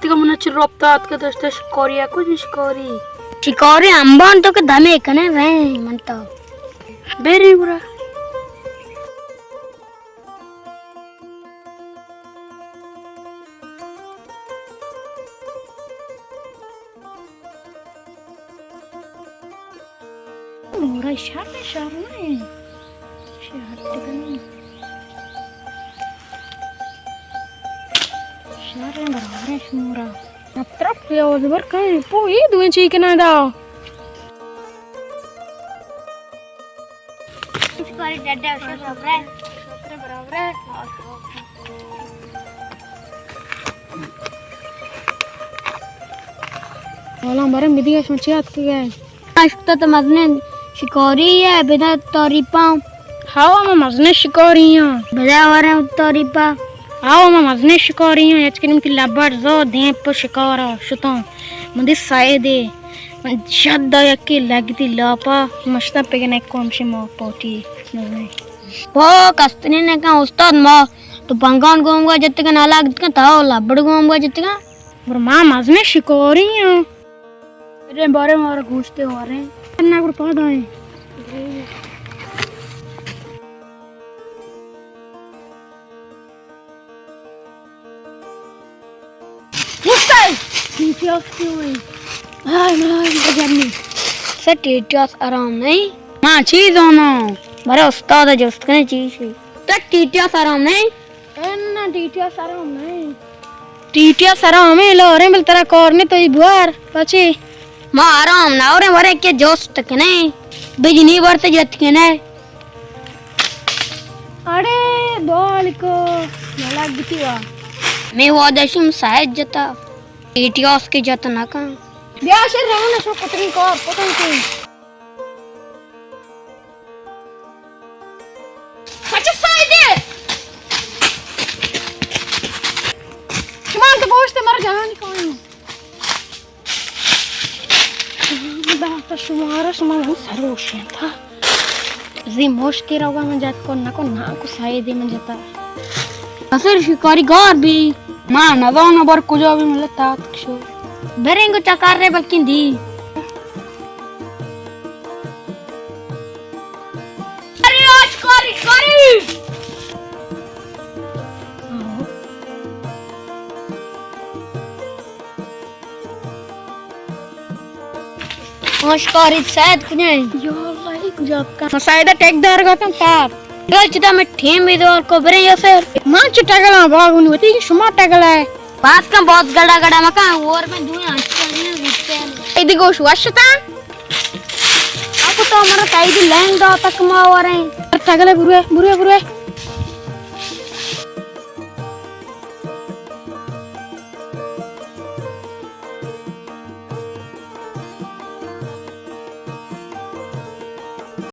تگا من چہ رپتا اتکا دشتا شکاری ءَ کجا شکاری؟ شکاری امبان تو کہ دمے کنے رہیں من تو۔ بیری گرا۔ مورا شر، شر نہ ایں۔ شر ٹکن۔ شر ایں، برابر ایں شمورا۔ اب طرف پہ آواز بر کہیں، پو یہ دوئیں چی کنا دا۔ اس کو ڈڈا شر برابر ایں۔ برابر ایں۔ والا برے مدی شما چی اتکگ ئے؟ اشکتا تو مزنیں شکاری ئے، بدا تعریفاں۔ ہاو، ما مزنیں شکاری آں۔ بدا وریں تعریفاں۔ ہاو، ما مزنیں شکاری آں، اچ کہ نمتی لبر زو دیم پہ شکارا شتاں۔ من دی سید ئے، من شد دا یکی لگتی لاپا، مشتا پگنے کوم شما پوٹی مزنیں۔ پو کستنی نکن استاد، ما تو پنگان گوم گا جتگن، الگ جتگن، تا لبڑ گوم گا جتگن۔ پر ما مزنیں شکاری آں۔ بریں بارے مارا گوشتے واریں۔ نہ گر پاد آئیں۔ مستر! ٹی ٹی آس کیوں ہے؟ ہائے، ہائے، بجنی۔ سر، ٹی ٹی آس آرام نہیں۔ ما چی زاناں؟ برے استاد جست کنے چی شی۔ تو ٹی ٹی آس آرام نہیں؟ انا، ٹی ٹی آس آرام نہیں۔ ٹی ٹی آس آرام ہے، لوریں بل ترا کار نہیں تو یہ بوار، پچی؟ ما آرام نہ وریں، وریں کہ جست کنے۔ بجنی برتے جت کنے۔ اڑے دو لکو، ملک گتی وا۔ میں وعدہ شم ساید جتا، ٹی ٹی آس کے جت نہ کن۔ بیا شر رہو نہ شو کتنی کار، کتن کی۔ پچ ساید۔ شما تو گوشت مر جان کھاؤ۔ داتا شمارا شما من سروشیں تھا۔ زی مشتی روگا من جت کو نکو ناکو سایدی من جتا۔ اصل شکاری گار بی۔ ما نزانو بر کجا بی ملت تات کشو۔ بریں گو چکار رے بلکن دی۔ ارے آ شکاری، شکاری۔ آ شکاری سید کجا ہے؟ یا اللہ، یہ کجا کا؟ سید ٹیک دار کا تم تاپ۔ گل چتا میں ٹھیم بھی دور کو برے یا سر۔ من چ ٹگلا باغ نو تی شما ٹگلا ہے۔ بات کم بہت گڑا گڑا مکان اور میں دوئے آنچ کرنے۔ ایدی گوش وشتا۔ آکو تو ہمارا تائیدی لینگ دا تک ما وریں۔ ٹگلے بروے، بروے، بروے۔